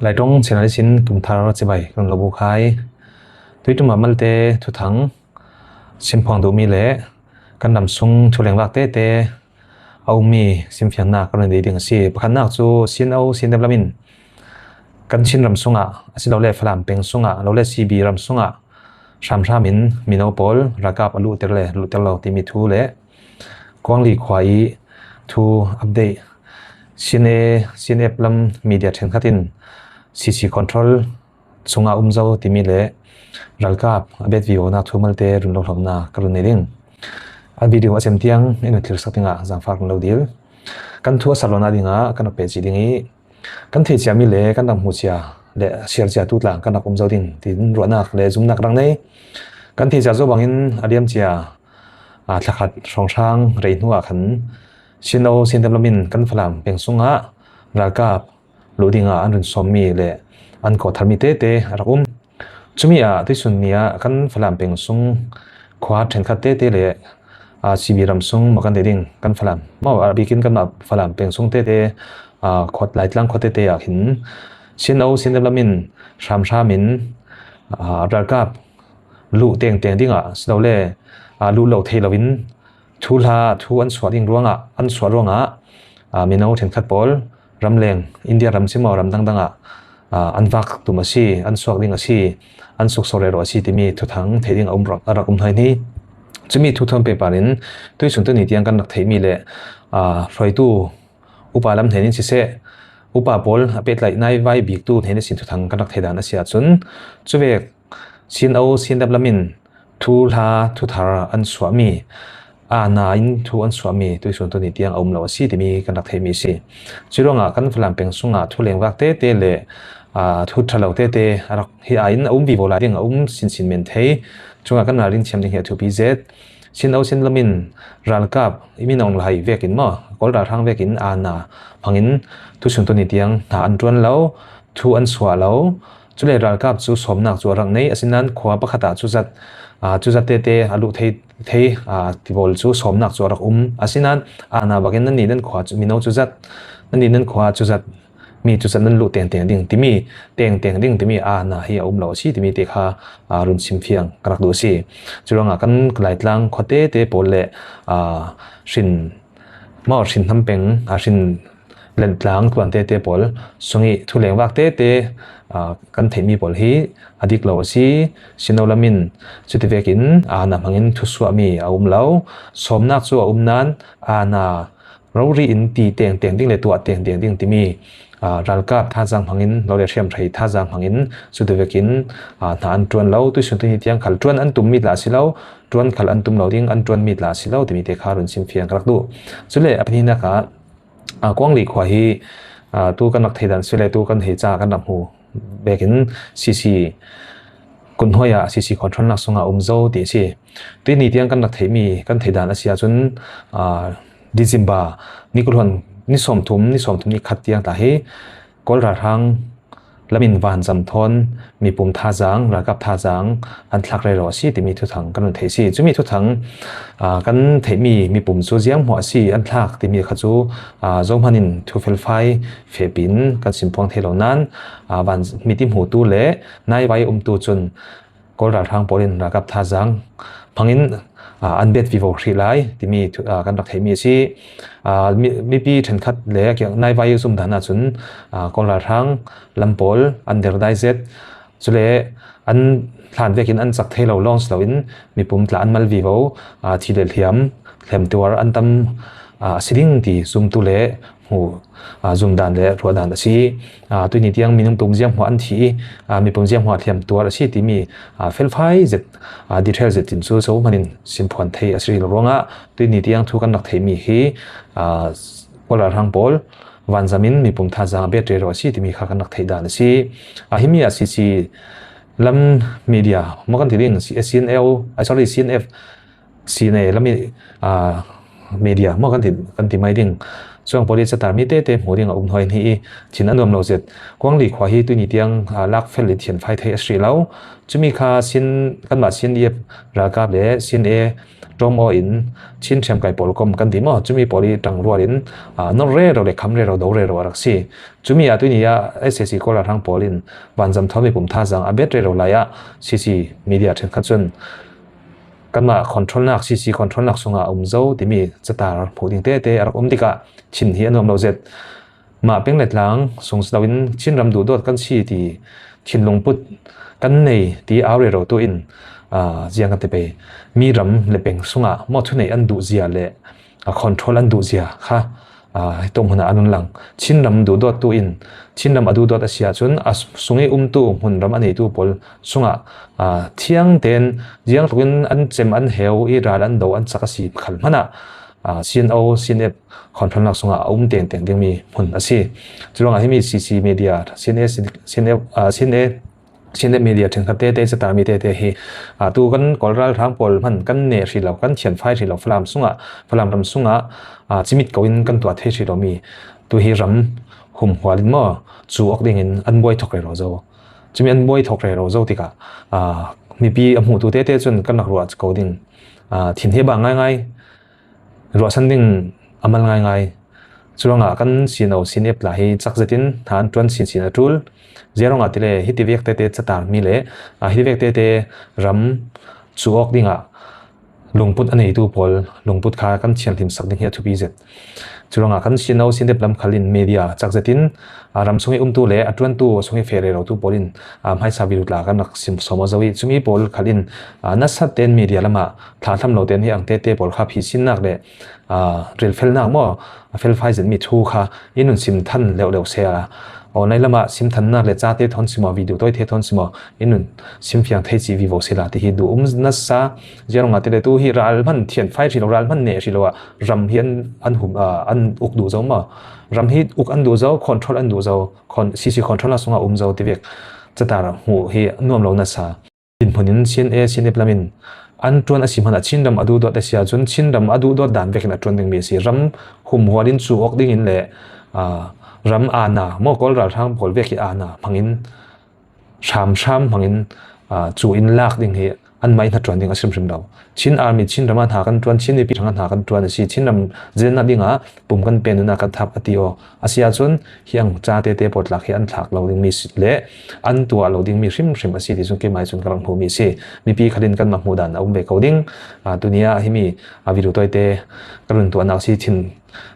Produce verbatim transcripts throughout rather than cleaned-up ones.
Laiṭong channel sin kum thar chibai kan lo buk hai. Tuiṭum ah malte thuthang simphuang duhmi le kan ram sung thu lengvak tete a ummi simfiangna kan run nei ding a si. Pakhatnak cu C N O, C N F lam in kan Chin ram sungah, asilole Falam peng sungah, lole C B ram sungah hramhram in mino pawl ralkap a luhter le luhter lo timi thu le Kuangli khua i thu update, C N A, C N F lam media ṭhenkhat in C C control sungah um zo timi le ralkap a bet vivonak thu malte run lo hlawmna ka run nei ding. A video a cem tiang in thlir sak dingah zangfak run lo dil. Kan thu a sar lona dingah kan rak peh cih ding i, kan theih ciami le kan rak hmu cia le siar cia tu tlang kan rak um zo ding, tiin ruahnak le zumnak rak nei. Kan theih cia zo bangin a liam cia, aa, thlakhat hrawnghrang rei hnu ah khan C N O, C N F lam in kan Falam peng sungah ralkap luh dingah an run sawmmi le an kawhtharmi tete a rak um. Cumi ah tuisun ni ah kan Falam peng sung khua ṭhenkhat tete le, aa, C B ram sung maw kan ti ding, kan Falam maw, a bikin kanmah Falam peng sung tete, aa, khua, Laitlang khua tete ah hin C N O, C N F lam in hramhram in, aa, ralkap luh tengteng dingah silole, aa, luh lo thei loin thuhla thu an suah ding ruangah, an suah ruangah, aa, mino ṭhenkhat pawl ramleng, India ram si maw, ram dangdang ah, aa, an vak tum a si, an suak ding a si, an sukso rero a si timi thuthang theih ding a um rak, a rak um hnaihni. Cumi thu thawn pehpar in tuisun tuni tiang kan rak theihmi le, aa, hruaitu upa lam hnen in siseh, upa pawl a pehtlaih naivai biktu hnen in sin thuthang kan rak thei dan a si ahcun, cuvek C N O, C N F lam in thuhla, thuthar an suahmi, aana in thu an suahmi tuisun tuni tiang a um lo a si timi kan rak theihmi a si. Curuangah kan Falam peng sungah thu lengvak tete le, aa, thu ṭha lo tete a rak hi aiin a um vivo lai ding, a um sinsin men thei. Cungah kan ralrin thiam ding hi a thupi zet. C N O, C N F lam in ralkap i min ong lai vekin maw, Kawl ralhrang vekin aana hmangin tuisun tuni tiang hna an ṭuan lo, thu an suah lo. Cule ralkap cu sawmnak cu a rak nei, asinain khua pakhat ah cuzat, aa, cuzat tete a luh thei, thei, aa, tibawl cu sawmnak cu a rak um. Asinain aana bakin nannih nan khua cu, mino cuzat, nannih nan khua cuzat, mi cuzat nan luh tengteng ding timi, tengteng ding timi aana hi a um lo a si timi te kha, aa, run simfiang ka rak duh a si. Curuangah kan Laitlang khua tete pawl le, aa, hrin, maw, hrin hnam peng, aa, hrin lentlang tuan tete pawl sung i thu lengvak tete, aa, kan theihmi pawl hi a dik lo a si. C N O lam in cuti vekin aana hmangin thusuahmi a um lo. Sawmnak cu a um nain aana rori in ti tengteng ding le tuah tengteng ding timi, aa, ralkap thazaang hmangin, lole hriamhrei thazaang hmangin cuti vekin, aa, hna an ṭuan lo. Tuisun tuni tiang khal ṭuan an tummi tla a si lo, ṭuan khal an tum lo ding, an ṭuanmi tla a si lo timi te kha run simfiang ka rak duh. Cule a pahnihnak ah, aa, Kuangli khua hi, aa, tu kan rak thei dan si le tu kan hei caah kan rak hmu vekin C C kunhnuai ah C C controlnak sungah um zo ti a si. Tuini tiang kan rak theihmi, kan thei dan a si ahcun, aa, December ni kul hluan, ni sawmthum, ni sawmthum ni khat tiang tla hi Kawl ralhrang lam in vanzam thawn mipum thazaang, ralkap thazaang an thlak rero a si timi thuthang kan run theih a si. Cumi thuthang, aa, kan theihmi mipum cu zianghmuah a si, an thlak timi kha cu, aa, zohman in thu felfai fehpi in kan simphuang thei lo nain, aa, van, mit i hmutu le naivai umtu cun Kawl ralhrang pawl in ralkap thazaang hmangin, aa, an bet vivo hrih lai timi thu, aa, kan rak theihmi a si. Aa, mi, mipi ṭhenkhat le kiang naivai zumdan ahcun, aa, Kawl ralhrang lam pawl an der dai zet. Cule an hlan vekin an cak thei lo lawng si loin mipum tla an mal vivo, aa, thi le hliam, hliamtuar an tam, aa, a si ding ti zumtu le hmuh, aa, zumdan le ruahdan a si. Aa, tuini tiang minung tum zianghmuah an thi i, aa, mipum zianghmuah hliamtuar a si timi, aa, felfai zet, aa, detail zet in cu zohman in simphuan thei a si rih lo ruangah tuini tiang thu kan rak theihmi hi, aa, Kawl ralhrang pawl vanzam in mipum thazaang a bet rero a si timi kha kan rak theih dan a si. Aa, himi ah C C lam media maw kan ti ding, C N L, ah, sorry, C N F, C N A lam i, aa, media maw kan ti, kan ti mai ding. Chuang pawl i chatar mi tete hmuh ding a um hnuai hi i, thin a nuam lo zet. Kuangli khua hi tuni tiang, a, lak fel in thianfai thei a si lo. Chumi kha Sien, kanmah Sien F ralkap le Sien A ṭawm aw in Chin thiamkai pawl kom kan ti maw, chumi pawl i ṭang rual in, a, nawr rero le kham rero do rero a rak si. Chumi a tuni a S A C Kawl ralhrang pawl in vanzam thawn mi pum tha zang a bet rero lai ah C C media ṭhenkhat chun kanmah control nak, C C control nak sungah a um zo timi chatar hmuh ding tete a rak um tikah thin hi a nuam lo zet. Mah peng le tlang sung si lo in Chin ram duhdawt kan si ti thinlung put kan nei ti au rero tu in, a, ziang kan ti pei. Mi ram le peng sungah maw thunei an duh zia le, a, control an duh zia kha, a, hi tum hmunah an lang. Chin ram duhdawt tu in, Chin ram a duhdawt a si ahcun a sung i umtu hmun ram a neitu pawl sungah, a, thiang ten ziang tlukin an cem an heu i ral an do an cak a si khal hmanah, a, C N O, C N F control nak sungah a um tengteng dingmi hmun a si. Curuangah himi C C media, C N A, C N F, a, C N A, C N F media ṭhenkhat tete, chatar mi tete hi, a, tu kan Kawl ralhrang pawl hman kan neh hrih lo, kan thianfai hrih lo, Falam sungah, Falam ram sungah, a, cimit ko in kan tuah thei hrih lo mi, tu hi ram humhual in maw, cu awk dingin an buai thawk rero zo. Cumi an buai thawk rero zo tikah, a, mipi a hmuhtu tete cun kan rak ruah ko ding. A, thin hi a bang ngaingai, ruahsan ding a mal ngaingai. Curuangah kan C N O, C N F tla hi cak zetin hna an ṭuan sinsin a ṭul. Ziaruangah tile hiti vek tete chatar mi le, a, hiti vek tete ram cu awk dingah lungput a neitu pawl lungput kha kan thianhlimsak ding hi a thupi zet. Curuangah kan C N O, C N F lam khal in media cak zetin, a, ram sung i umtu le a ṭuantu sung i feh rerotu pawl in, a, hmaisa video tla kan rak sim sawm aw zo i, cumi pawl khal in, a, nasat ten media lamah thlahthlam lo ten hi ang tete pawl kha phisinnak le, a, rilfelnak maw, a felfai zetmi thu kha in nun sim than leuh leuh se a, online lamah sim thannak le cate thawn si maw, video tawite thawn si maw, in nun sim fiang thei ci vivo sila ti hi duh um nasa. Ziaruangah tile tu hi ral hman thianfai hrih lo, ral hman neh hrih lo ah ram hi an, an hum, a, an uk duh zo maw? Ram hi uk an duh zo, control an duh zo, con-, C C control a sungah um zo ti vek chatar hmuh hi nuam lo nasa. Dinhmun in C N A, C N F lam in an ṭuan a si hmanah Chin ram a duhdawt a si ahcun Chin ram a duhdawt dan vekin a ṭuan dingmi a si. Ram humhual in cu awk dingin le, aa, ram aana, maw Kawl ralhrang pawl vek i aana hmangin, hramhram hmangin, aa, cu in lak ding hi anmah i hnaṭuan ding a si hrimhrim lo. Chin Army, Chin ram a hna kan ṭuan, Chin mipi hrang a hna kan ṭuan a si. Chin ram zennak dingah pum kan pen nunah kan thap a ti aw. A si ahcun hi ang ca tete pawl tlak hi an thlak lo dingmi si le an tuah lo dingmi hrimhrim a si ti cun keimah cun ka rak hmuhmi a si. Mipi khal in kanmah hmuh dan a um ve ko ding. Aa, tuni ah himi, aa, video tawite ka run tuahnak si thin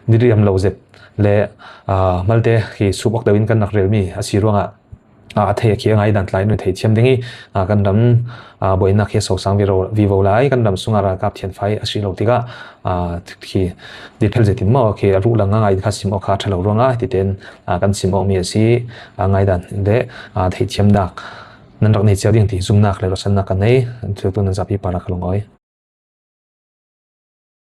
diriam lo zet le, aa, malte khi sup awk deuh in kan rak relmi a si ruangah, aa, a thei a khi a ngaidan tlai nun theithiam ding i, aa, kan ram, aa, buainak khi a sosang vivo, vivo lai, kan ram sungah ralkap thianfai a si lo tikah, aa, khi dirphel zetin maw khi a ruh lang a ngai kha sim awk kha a ṭha lo ruangah hiti ten, aa, kan sim awkmi a si, aa, ngaidan le, aa, theithiamnak nan rak nei cio ding ti zumnak le ruahsannak kan nei. An thiltu nan zapi par a ka lungawi.